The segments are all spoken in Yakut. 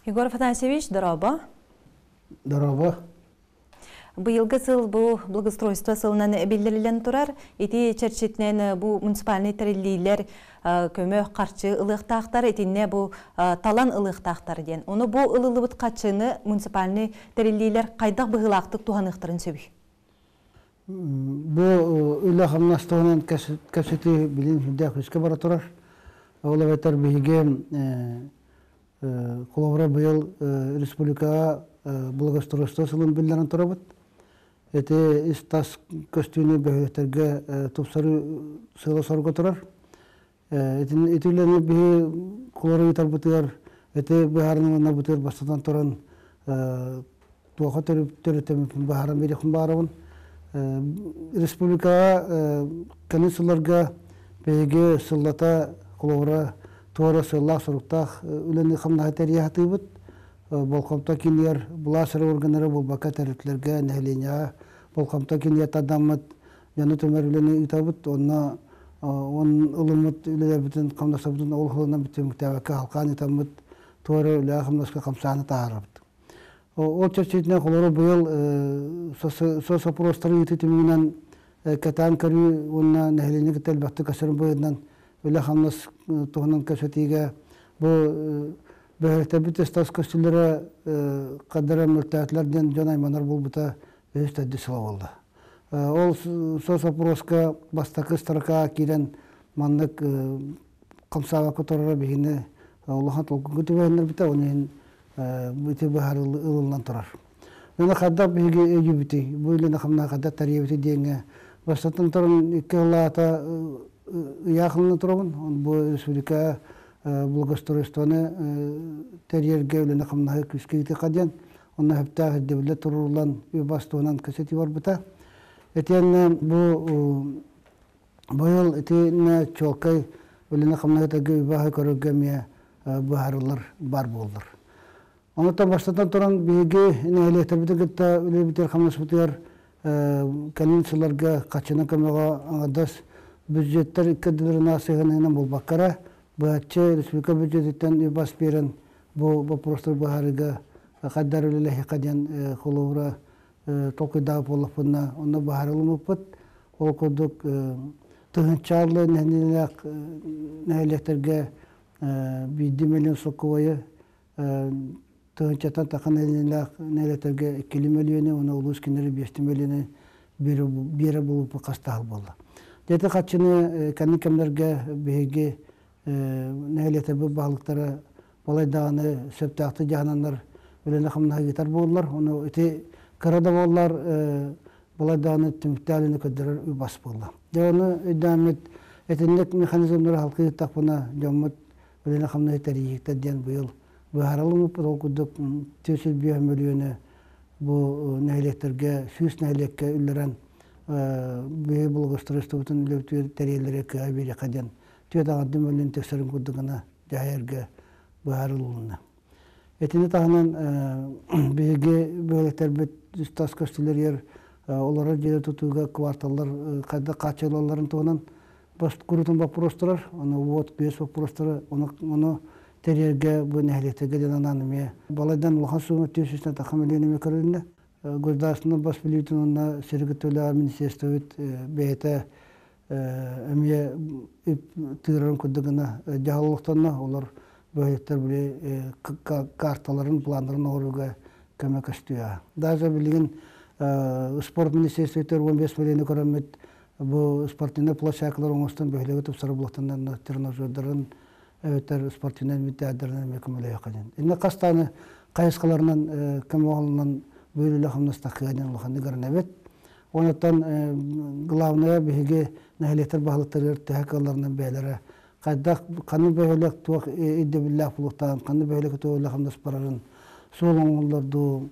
Егор Афанасьевич, дорообо. Дорообо. Быйылгы сыл бу благоустройство сылынан биллэриллэн турар. Ити чэрчитинэн бу муниципальнай тэриллиилэр көмө харчы ылыахтаахтар, итиннэ бу талан ылыахтаахтар диэн. Ону бу ылыллыбыт харчыны муниципальнай тэриллиилэр хайдах быһыылаахтык туһаныахтарын сөбүй? Бу үлэ-хамнас туһунан кэпсэтии билин сүрдээх күүскэ бара турар. Ол эбэтэр биһиги Холобура, быйыл республикаҕа благоустройство сылын биллэрэн турабыт. Ити ис-тас көстүүнү бөһүөлэктэргэ тупсарыы сыала-соруга турар. Ити үлэни биһи холобура ыытарбытыгар, ити быһаарынылынарбытыгар бастатан туран туоха төрүттэммиппин быһааран биэриэхпин баҕарабын. Республикаҕа кэлин сылларга биһиги сыллата холобура туора сыаллаах-соруктаах үлэни-хамнаһы тэрийэ сатыыбыт. Болҕомто киинигэр былаас эрэ органнара буолбакка тэрилтэлэргэ, нэһилиэнньэҕэ болҕомто киинигэр тардаммыт дьону түмэр үлэни ыытабыт. Онно он ылыммыт үлэлэрбитин, хамнастарбытын ол сылынан түмүктээбэккэ халкаан ыытаммыт туора үлэҕэ-хамнаска хамсааны таһаарабыт. Ол чэрчитинэн холобура быйыл соцопростары ыытыы түмүгүнэн кэтээн көрүү уонна нэһилиэнньэ кытта элбэхтик көрсөрүн быһыытынан үлэ-хамнас туһунан кэпсэтиигэ бу бөһүөлэктэрбит тас көстүүлэрэ хардары мөлтөөтүлэр диэн дьон айманар буолбута үһүс төрдүс сыла буолла. Ол соцопроска бастакы строка киирэн маннык хамсаабакка турара биһигини улахан толкуйга түбэһиннэрбитэ, ол иһин ити быһаарыы ылыллан турар. Уонна хайдах биһиги өйүүбүтүй, бу үлэни хамнаһы хайдах тэрийэбитий диэҥҥэ бастатан туран икки сыллаата ыйаах ылына турабын. Бу республика благоустройствоны тэрийэргэ үлэни хамнаһы күүскэ ыытыахха диэн. Онно сөптөөх ирдэбиллэр туруоруллан үп туһунан кэпсэтии барбыта. Итиэннэ бу быйыл итиннэ чуолкай үлэни хамнаһы ыытарга үбү-аһы көрөргө эмиэ быһаарыллар баар буоллар. Онтон бастатан туран биһиги нэһилиэктэрбитин кытта үлэбитигэр хамнаспытыгар кэлин сылларга хаччынан көмөҕө аҥардас бюджеттар икки ардыларына сыһыанынан буолбакка быһаччы республика бюджетиттэн үп бас биэрэн бу боппуруостары быһаарыыга хайдар үлэлэһиэххэ диэн холобура толкуйдаабыт буоллахпына онно быһаарылыммыппыт. Ол курдук тыһыынчааллы нэһилиэктэргэ биирдии миллион сокуойу тыһыынчаттан таха нэһилиэнньэлээх нэһилиэктэргэ иккили мөлүйүөнү уонна улуус кинилэри биэстии мөлүйүөнү биэрэ буолбуппут хастаах буолла. Дьэ хаччыны кэнник кэмнэргэ биһиги нэһилиэктэрбит баһылыктара балай даҕаны сөптөөхтүк дьаһананнар үлэни-хамнаһы ыытар буоллар, ону ити кыра да буоллар балай даҕаны түмүктээх үлэни көрдөрөр үп-ас буолла. Дьэ ону өйдөммүт итинник механизмнары халкы ыыттахпына дьоммут үлэни-хамнаһы тэрийииктэр диэн быйыл быһаарылыммыппыт. Ол курдук 405 мөлүйүөнү бу нэһилиэктэргэ 100 нэһилиэккэ үллэрэн биһи благоустройствобутун үлэбитигэр тэрийэллэрэ кыа биэриэххэ диэн түөрт аҥардыы мөлүйүөн тахсарын курдук гына дьаһайарга быһаарылынна. Итини таһынан биһиги бөһүөлэктэрбит тас көстүүлэригэр олорор дьиэ тутууга кварталлар хайдах хааччыллалларын туһунан курутун боппуруостарар, ону уот, күөс боппуруостары, ону тэрийэргэ бу нэһилиэктэргэ диэн анаан эмиэ балайдан улахан суума 400 тахса миллион эмиэ көрүлүннэ. Государственнай бас билиитин уонна сири кытта үлэҕэ министерствобыт бэйэтэ эмиэ тыырарын курдук гына дьаһал олохтонно. Олор бөһүөлэктэр били карталарын, планнарын оҥорууга көмө көстүө. Даже билигин спорт министерствотыгар 15 миллионы көрөммүт бу спортивнай площадкалар оҥостон бөһүөлэги тупсарар булуохтаннар тренажердарын эбэтэр спортивнай инвентарьдарынан эмиэ көмөлөһүөххэ диэн. Иннэ хас даҕаны хайысхаларынан көмө оҥоһуллан бу үлэ хамнастахха диэн улаханнык эрэнэбит. Онуттан главное биһиги нэһилиэктэр баһылыктарыгар төһө кыалларынан бэйэлэрэ хайдах ханнык бөһүөлэк туох ирдэбиллээх буолуохтааҕын, ханнык бөһүөлэккэ туох үлэ хамнас барарын суол оҥоһуллар дуу,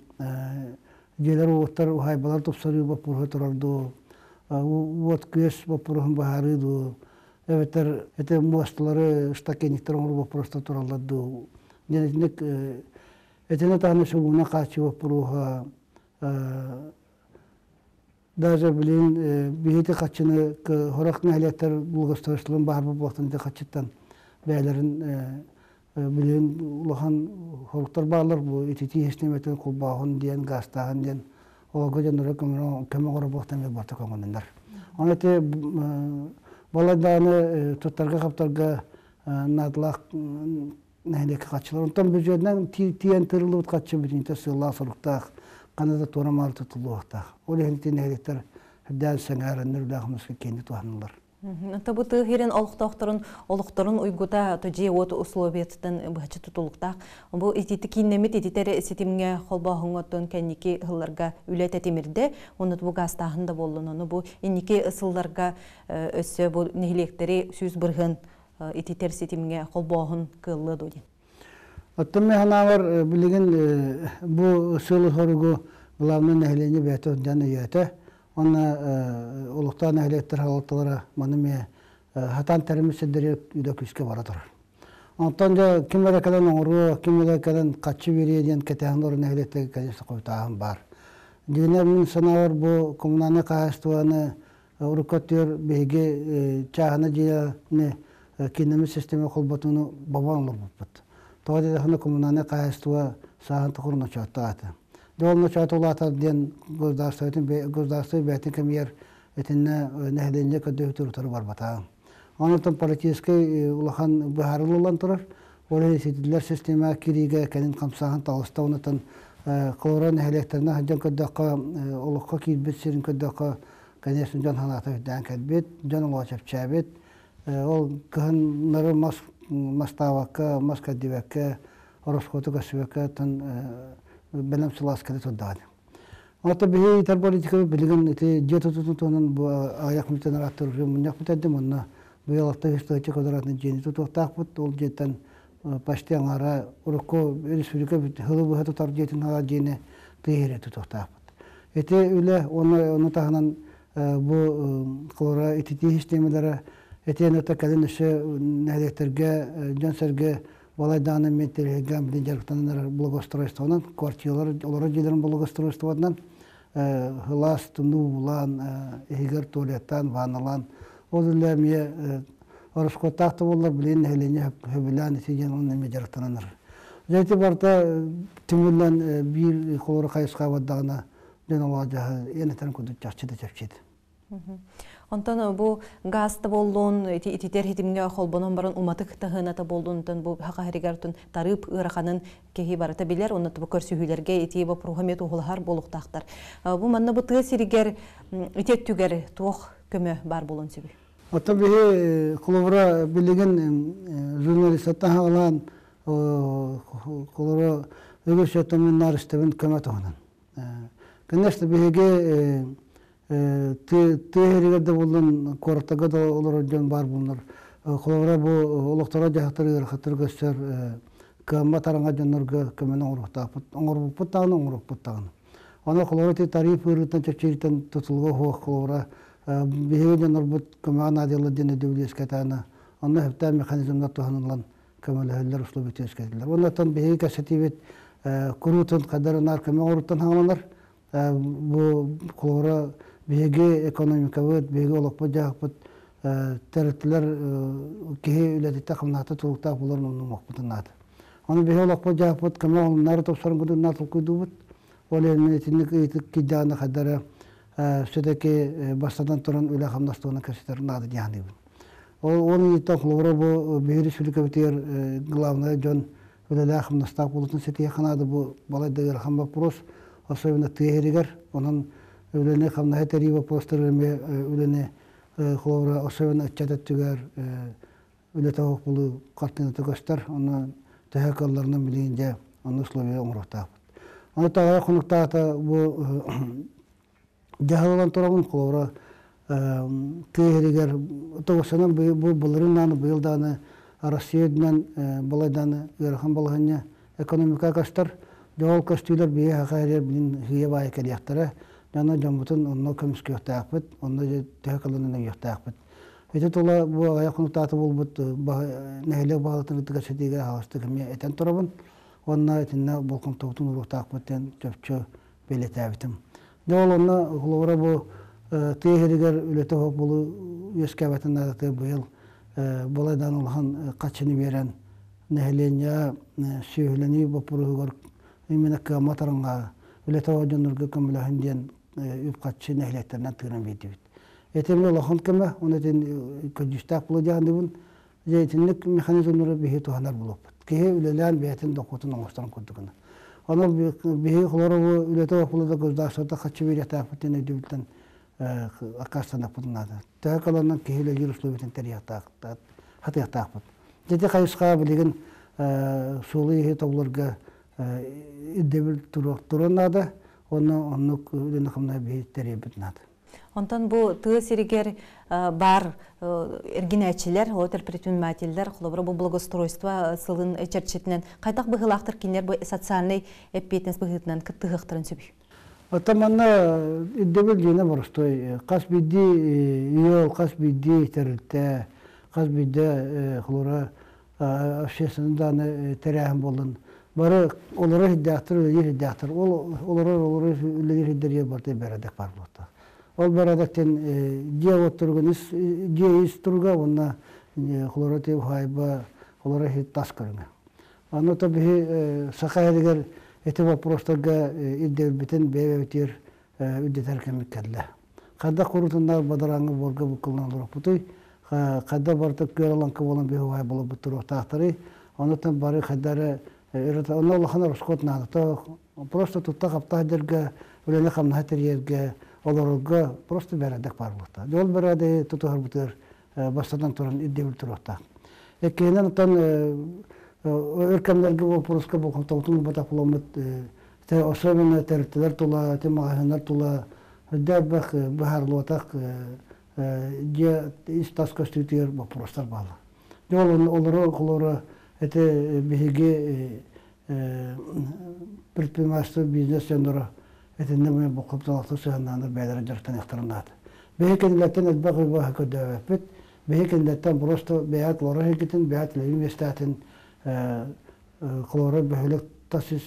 дьиэлэр уоттар уһаайбалар тупсарыы боппуруоһа турар дуу, уот-күөс боппуруоһун быһаарыы дуу, эбэтэр ити муосталары штакетниктар оҥоруу боппуруостар тураллар дуу. Диэн итинник итини таһынан суугунан хааччыы боппуруоһа Даже билигин биһиги хаччыны сорох нэһилиэктэр благоустройстволарын баһарбыт буолтан ити хаччыттан бэйэлэрин Билигин улахан соруктар бааллар бу ититии систиэмэтин холбооһун диэн, гаастааһын диэн олорго дьонноро көмө оҥоробуохтан эмиэ барыта көҥүллэнэр. Ону ити балайдааны туттарга-хаптарга наадалаах нэһилиэккэ хаччылар. Онтон бюджетинэн тиийэн тыырыллыбыт хаччы бүтүнүтэ сыаллаах-соруктаах, ханна да туора-маары тутуллуохтаах. Ол иһин ити нэһилиэктэр үрдээн сэҥээрэннэр үлээх хамнаска киэҥник туһаныллар. Ата бу тыа сирин олохтоохторун олохторун уйгута дьиэ-уот условиятыттан быһаччы тутулуктаах. Бу итити кииннэммит ититэр ситимҥэ холбооһуҥҥа кэнники сылларга үлэ тэтимирдэ. Онно бу гаастааһын да буоллун. Ону бу инники сылларга өссө бу нэһилиэктэри 100% ититэр ситимҥэ холбооһун кыаллыа дуо диэн. Оттон мин санаабар билигин бу сыалы-соругу главное нэһилиэнньэ бэйэтэ сылдьан өйөөтө. Уонна олохтоох нэһилиэктэр салалталара маны эмиэ хатаан тэриммит сирдэри үлэ күүскэ бара турар. Онтон дьэ ким эрэ кэлэн оҥоруо, ким эрэ кэлэн хаччы биэриэ диэн кэтэһэн олорор нэһилиэктэргэ конечно хойутааһын баар. Дьиҥинэн мин санаабар бу коммунальнай хаһаайыстыбаны урукку өттүгэр биһиги чааһына дьиэни кииннэммит систиэмэ холботууну бобон олорбуппут. Тоҕо диэтэххинэ коммунальнай хаһаайыстыба сааһын тухары ночооттоох этэ. Дьэ ол ночоото улаатар диэн государствотын государство бэйэтин кэмигэр итиннэ нэһилиэнньэ көрдөһүүтүгэр утары барбатаҕа. Онтон политическай улахан быһаарыы ылан турар. Ол иһин ситиллэр систиэмэ кириигэ кэлин хамсааһын таҕыста онтон холоро нэһилиэктэринэн сылдьан көрдөххө олоххо киирбит сирин көрдөххө конечно дьон санаата үрдээн кэлбит, дьон олоҕо чэпчээбит. Ол кыһыннары мас мастаабакка, мас кэрдибэккэ, ороскуоту көрсүбэккэ оттон бэлэм сылаас кэлэ турдаҕа. Ото биһи итар политика билигин ити дьиэ тутуутун туһунан бу аҕыйах мүнүүтэн арааттар мунньах бүтэрдим онно быйыл 600 квадратный дьиэни тутуохтаахпыт. Ол дьиэттэн почти аҥаара урукку республика сылы быһа тутар дьиэтин аҕа дьиэни тыа иһирэ тутуохтаахпыт. Ити үлэ уонна ону таһынан бу холоро ититии систиэмэлэрэ итиэннэ кэлин өссө нэһилиэктэргэ дьон-сэргэ балайдааны мен тэрилгэ билин дьарыктанан благоустройствонан квартиралар олорор дьиэлэрин благоустройствотынан сылаас тымныы уулаан иһигэр туалеттаан ванналаан ол үлэ эмиэ ороскуоттаах да буоллар билигин нэһилиэнньэ сөбүлээн ити диэн онно эмиэ дьарыктананар. Дьэ ити барыта түмүллэн биир холоро хайысха бардаҕына дьон олоҕо дьаһы эн этэрин курдук чахчы да чэпчиир. Онтон бу газ да буоллун, ититэр хитимҥэ холбонон баран уматык таһыната буоллун, онтон бу хахаһыригар тарыып ыараханын киһи барыта билэр, онно бу көрсүһүүлэргэ ити боппуруоһа эмиэ туоһулаһар буолуохтаахтар. Бу манна бу тыа сиригэр ити өттүгэр туох көмө баар буолуон сөбүй? Оттон биһи холобура билигин журналистартан хаалаан холобура үгүс өттүнэн нарыстыбын көмө туһунан. Конечно, биһиги тыа иһигэр да буоллун, куораттарга да олорор дьон баар буоллар. Холобура бу олохторо дьаһахтар ыарахаттар көстөр кыаммат араҥа дьоннорго көмөнү оҥоруохтаахпыт. Оҥорбуппут даҕаны, оҥоруохпут даҕаны. Ону холобура ити тариф ыарыытынан чэпчиириттэн тутулуга суох холобура биһиги дьоннорбут көмөҕө наадыйаллар диэн өйдөбүл үөскэтэҕинэ, онно сөптөөх механизмнар туһаныллан көмөлөһөллөр, условия үөскэтиллэр. Оннуттан биһиги кэпсэтиибит куруутун хайдарынаар көмө оҥоруттан хаҥаланар. Бу холобура биһиги экономикабыт, биһиги олохпут-дьаһахпыт тэрилтэлэр киһи үлэтиттэн хамнаһыттан тутулуктаах буоларын умнумуохпутун наада. Ону биһиги олохпут-дьаһахпыт көмө оҥоруннаары тупсарын курдук наар толкуйдуубут. Ол иһин мин итинник ыйытык киирдэҕинэ хайдары все-таки бастатан туран үлэ-хамнас туһунан кэпсэтэр наада дии саныыбын. Ол ол ыйыттан холобура бу биһиги республикабытыгар главное дьон үлэлээх хамнастаах буолуутун ситиһиэххэ наада бу балайда ыарахан боппуруос особенно тыа иһигэр онон үлэни хамнаһы тэрийии боппуруостары эмиэ үлэни холобура особенно ыччат өттүгэр үлэтэ суох буолуу хартыыната көстөр онно төһө кыалларынан билигин дьэ онно условия оҥоруохтаахпыт ону таҕайа хонуктаата бу дьаһаллан турабын холобура тыа иһигэр тоҕусанан бу былырыын даҕаны быйыл даҕаны Россия үрдүнэн балайдааны ыарахан балаһыанньа экономика көстөр. Дьэ ол көстүүлэр биһиги саха эрэр билин сыыйа баайа кэлиэхтэрэ. Дьоно дьоммутун онно көмүскүөхтээхпит, онно төһө кылынан өйүөхтээхпит. Ити тула бу аҕыйах хонуктаата буолбут нэһилиэк баһылыктарын кытта кэпсэтиигэ аһаҕастык эмиэ этэн турабын. Уонна итиннэ болҕомтобутун уруохтаахпыт диэн чопчу бэлиэтээбитим. Дьэ ол онно холобура бу тыа иһигэр үлэтэ суох буолуу үөскээбэтин наадатыгар быйыл балайдаан улахан хаччыны биэрэн нэһилиэнньэ сүөһүлэнии боппуруоһугар именно кыаммат араҥаҕа үлэтэ дьоннорго көмөлөһүн диэн үп-харчы нэһилиэктэринэн тыыран биэрдибит. Этим улахан көмө, оны этин көдьүүстээх буолуо диэхандыбын. Дьэ итинник механизмнары биһи туһанар буолуохпут. Киһи үлэлээн бэйэтин дохуотун оҥостон курдугуна. Онон биһи холоробу үлэтэ боппулада государствота хаччы биэриэхтээхпит диэн өйдөбүлтэн аккаастаныахпытын наада. Төһө каланан киһи үлэлиир условиятын тэрийиэхтаахпыт. Дьэ хайысха билигин суолу-ииһи тобуларга ирдэбил туруон наада. Онно оннук үлэни-хамнаһы биһи тэрийэрбит наада. Онтон бу тыа сиригэр баар эргинээччилэр, отер предпринимателлэр, холобура бу благоустройство сылын чэрчитинэн хайдах быһыылаахтар кинилэр бу социальнай эппиэтинэс быһыытынан кыттыһыахтарын сөбүй? Оттон манна ирдэбил дьиэнэ боростуой. Хас биирдии ыал, хас биирдии тэрилтэ, хас биирдэ холобура общественный дааны тэрээһин буоллун бары олорор сирдээхтэр, үлэлиир сирдээхтэр. Ол олорор олорор үлэлиир сирдэригэр барыта бэрээдэк баар буолуохтаах. Ол бэрээдэктэн дьиэ уот туругун ис дьиэ ис туруга уонна холоро уһаайба холоро тас көрүҥэ. Аны то биһи саха сиригэр ити вопростарга ирдэбилбитин бэйэбитигэр үрдэтэр кэммит кэллэ. Хайдах курутуннар бадарааҥҥа буорга буккуллан олороппутуй, хайдах барыта күөл алаҥка буолан биһи уһаай буоларбыт туруохтаахтарый, онуттан бары хайдары онно улахан ороскуот наадата просто тутта-хапта сылдьарга, үлэни-хамнаһы тэрийэргэ, олорорго просто бэрээдэк баар буолуохтаах. Дьол бэрээдэги тутуһарбытыгар бастатан туран ирдэбил туруохтаах. Иккиһинэн оттон өр кэмнэргэ боппуруоска болҕомтобутун ылбатах буоламмыт особенно тэрилтэлэр тула, маҕаһыыннар тула элбэх быһаарыллыбатах дьиэ ис-тас көстүүтүгэр боппуруостар бааллар. Дьэ ол олору холоро эти биһиги предпринимательство бизнес дьонноро итиннэ болҕомтолоохтук сыһыаннааннар бэйэлэрэ дьарыктаныахтарын наада. Биһи кинилэртэн элбэх үбү көрдөөбөппүт. Биһи кинилэртэн просто бэйэт олорор сиргитин, бэйэт үлэлиир миэстэтин холоро бөһүөлэк тас ис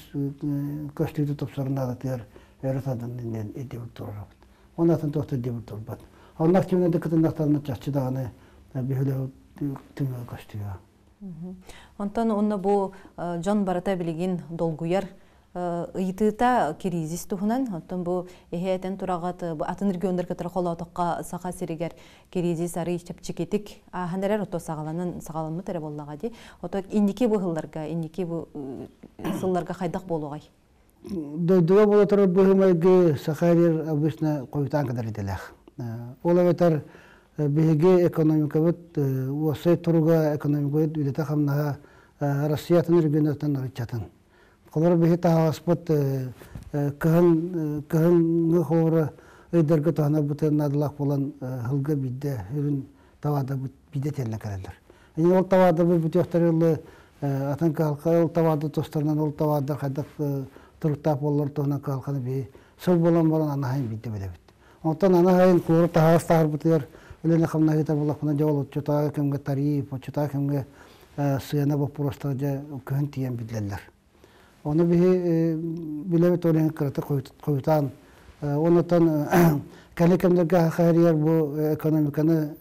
көстүүтэ тупсарын наадатыгар өрө тардан диэн ирдэбил туруорабыт. Онон атын туох да ирдэбил турбат. Онно активнайдык кытыннахтарына чахчы даҕаны бөһүөлэк түмүгэ көстүө. Онтон онно бу дьон барыта билигин долгуйар ыйытыыта кризис туһунан. Оттон бу эһэ этэн тураҕат бу атын регионнар кытары холоотоххо Саха сиригэр кризис арый чэпчэкитик ааһан эрэр, ото саҕаланан саҕаламмыт эрэ буоллаҕа дии. Ото инники бу сылларга, инники бу сылларга хайдах буолуоҕай? Дойдуга буола турар быһыы-майгы Саха сиригэр обычно хойутаан кытар идэлээх. Ол эбэтэр биһиги экономикабыт уопсай туруга, экономикабыт үлэтэ-хамнаһа Россиятын регионуттан ыччатын. Холобура биһи таһаҕаспыт кыһын кыһыҥҥы холобура ыйдарга туһанарбытын наадалаах буолан сылга биирдэ үрүн табаардабыт биирдэ тиэллэн кэлэллэр. Ини ол табаардабыт бүтүөхтэрэ ылы атын кыһалҕа ол табаардар тустарынан ол табаардар хайдах туруктаах буоллар туһунан кыһалҕаны биһи сыл буолан баран анаһайын биирдэ билэбит. Онтон анаһайын куорат таһаҕас таһарбытыгар үлэни хамнаһыыта буллахпына дьэ ол оччотооҕу кэмҥэ тариф, оччотооҕу кэмҥэ сыана боппуруостара дьэ көһөн тиийэн биллэллэр. Ону биһи билэбит ол иһин кыратык хойутаан оннуттан кэлин кэмнэргэ хаһырыйар бу экономиканы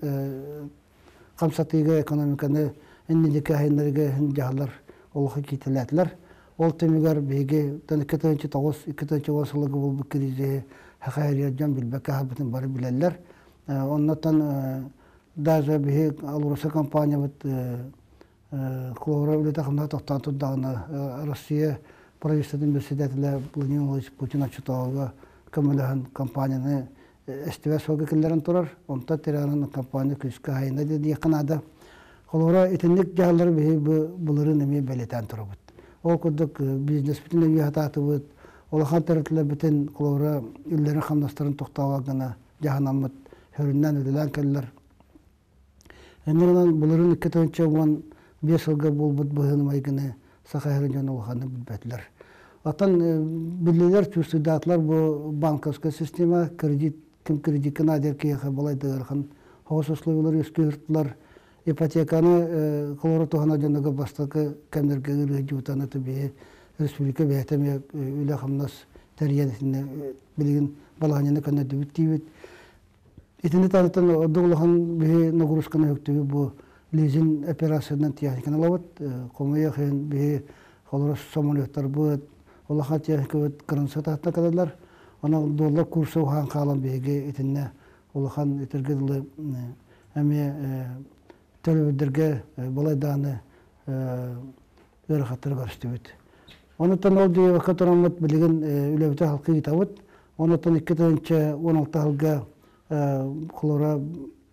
хамсатыыга экономиканы инники айыннарыга дьаһаллар олоххо кииртэлээтилэр. Ол түмүгэр биһиги 2009-2010 сылга буолбут кризиһи хаһырыйар дьон билбэккэ хаалбытын бары билэллэр. Оннуттан даже биһи АЛРОСА компаниябыт холобура үлэтэ хамнаһа тохтоон турдаҕына Россия правительствотын председателэ Владимир Владимирович Путин оччотооҕуга көмөлөһөн компанияны эстибэт суолга киллэрэн турар. Онтон тирэҕинэн компания күүскэ аһайына диэххэ наада. Холобура итинник дьаһаллары биһи былырыын эмиэ бэлиэтээн турабыт. Ол курдук бизнеспитин өйүү сатаатыбыт, улахан тэрилтэлэрбитин холобура үллэрин-хамнастарын тохтообот гына дьаһанаммыт сүрүннээн үлэлээн кэллэр. Иннинэн былырыын 2015 сылга буолбут быһыыны-майгыны Саха сирин дьоно улаханнык билбэтилэр. Оттон биллилэр, чувствуйдаатылар бу банковская система, кредит, ким кредиккэ наадыйар киһиэхэ балайда ыарахан соҕус условиялар үөскүү Ипотеканы холоро туһана дьонуга бастакы кэмнэргэ ыарыһдьыбытаны биһи республика бэйэтэ эмиэ үлэ-хамнас тэрийэн итиннэ билигин балаһыанньаны көннөрдүбүт диибит. Итини таһыттан ордук улахан биһи нагрузканы өктүбүт бу. Лизинг операциянан техниканы ылабыт. Хомойуох иһин биһи холоро самолеттарбыт, улахан техникабыт кырынса таһта кэлэллэр. Онон доллар курса уһаан хаалан биһиги итиннэ улахан итиргэ дылы эмиэ төлөбүрдэргэ балайдааны ыарахаттары көрүстүбүт. Онуттан ол диэбэккэ тураммыт билигин үлэбитин халкы ыытабыт. Онуттан 2016 сылга холобура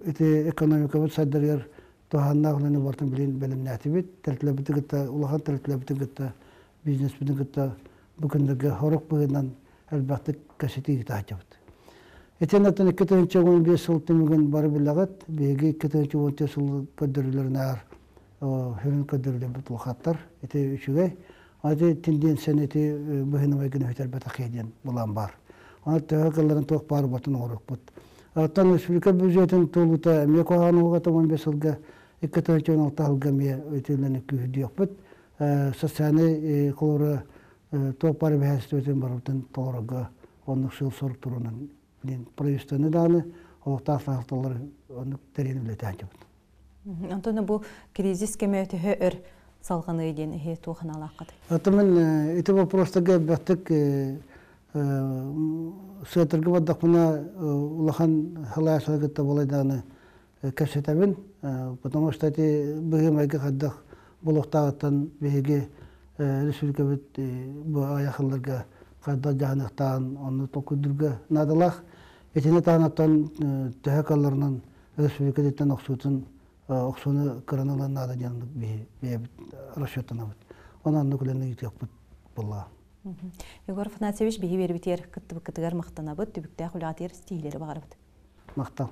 ити экономикабыт сайдарыгар туһааннаах үлэни барытын билин бэлэмнээтибит. Тэрилтэлэрбитин кытта, улахан тэрилтэлэрбитин кытта, бизнеспитин кытта бу күннэргэ сорох быһыынан элбэхтик кэпсэтии ыытааччыбыт. Итинэн 2015 сыл түмүгүн бары билэҕит. Биһиги 2014 сыл көрдөрүүлэрин сүрүн көрдөрүүлэрбит улахаттар. Ити үчүгэй. Ати тенденцияны ити быһыынабай гына бүтэрбэтэх диэн былаан баар. Аны төһө кылларын туох баар батын оҥоруохпут. Оттон республика бюджетын туолуута эмиэ куһаҕан уһугата 15 сылга 216 сылга эмиэ итилэни күүһүрдүөхпүт. Социальнай холобура туох баар эбэһээстэбитин барыбытын толорорго оннук сыал-сорук турунан правительствоны даҕаны олохтоох салалталары оннук тэрийэн үлэлэтэ сылдьабыт. Онтон бу кризис кэмэ төһө өр салҕаныа диэн эһи туох санаалааххыт? Оттон ити вопростарга элбэхтик сыатырга бардахпына улахан халаасары кытта балайдааны кэпсэтэбин. Потому что ити быһыы-майгы хайдах буолуохтааҕыттан биһиги республикабыт бу айахылларга хайдах дьаһаныахтааҕын онну толкуйдуурга наадалаах. Итини таһынан төһө калларынан республикатыттан охсуутун охсууну кыран ылан наада диэн бэйэбит расчеттанабыт. Онон оннук үлэни ыытыахпыт буоллаҕа. Егор Афанасьевич биһи биэрбитигэр кыттыбыккытыгар махтанабыт, түбүктээх үлэҕитигэр ситиһиилэри баҕарабыт. Махтал.